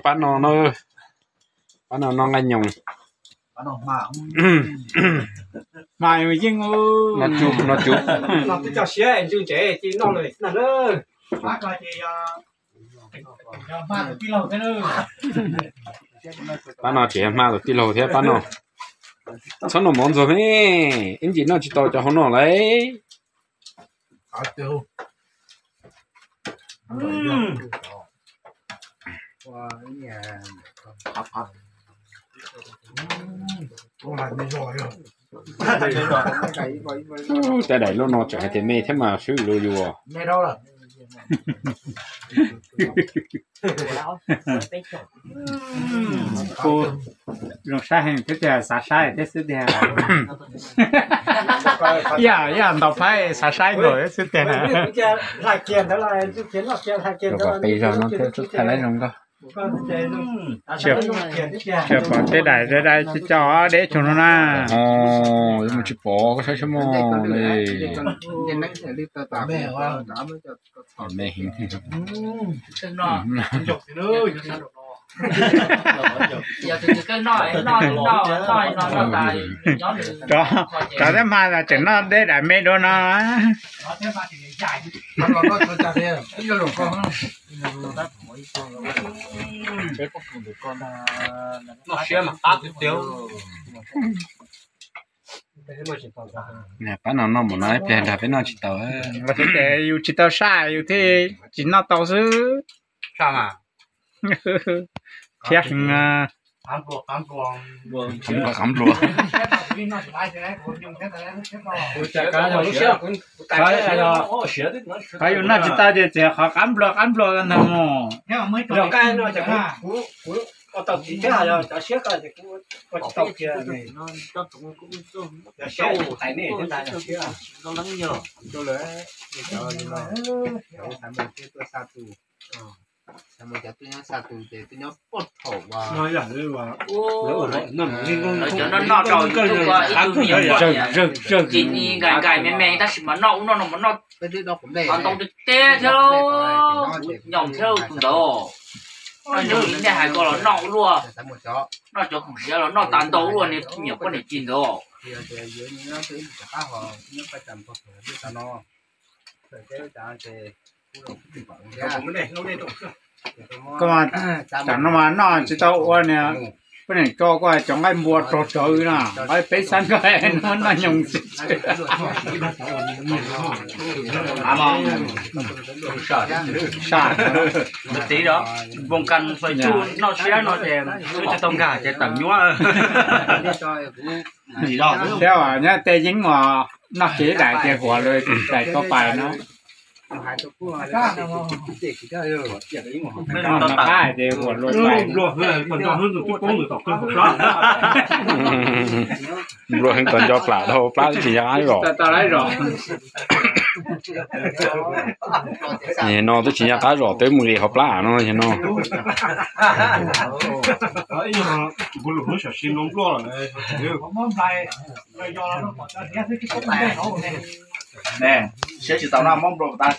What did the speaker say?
Pab no no, pab no no nqaij nyoos. Hma yeej no cov siab ntsev ces noj lawm na. Pab no tseem hma tus tij laug thiab pab no. Txhob noj mov ntxuag me, ib ntsis noj tsis tau cov hauv no lauj. Tej daim lub no tseem hais tias me thiab mas swb lus yus. Zoo saib heev thiab tiag, xav saib thiab xwb tiag. Ib yam ntaus phab xav saib nkaus xwb tiag. Peb zaug no thiab txhob thaij laib zoo nkauj. Tsis pom tej daim dai dai tsis coj deb tsoog no na. Yuav mus tsis pom, koj saib saib mog li. Me heev. Cov thiab hma tseem noj deb daim me dua no. Pab no noj mus no ib pliag nrog peb noj tsis tau. Yus tsis tau saj yus thiaj tsis noj tau xwb. Thiab heev. Qab nplua. Qhov yus noj tsis tau ces txiav qhov qab nplua qab nplua ntag mog. Cov no noj rau YouTube ib tug me nyuam, ces nkais nkais me me tab sis mas noj ub noj no mas noj ntau tiag tiag thiab, nyoos thiab tus ntawd. Noj nyoos li nej hais ko los noj ua luaj, noj cov khoom siav los noj tas ntau ua luaj, niag me nyuam poj niam ci ntawd. Koj mas, tam no mas noj tsis tau ua niag poj niam tso koj cov nqaij npua rog tsawv na, nqaij peb xab nqaij no noj nyoos xwb. Saj, npoo kas fais tsuj noj siab no ces tsis tau nkag ces tawm nyuab. Thiab nyob tej yeeb mas noj kev daim ces huam lawm daim ko pais no. Noj qab ces huam lawm pais. Nplua heev, tos nco plam dhau plab twb tsis nco qab zom. Nim no twb tsis nco qab zom, twb mus li hauv plab no nim no. Siab tsis tau no mob nplua tas.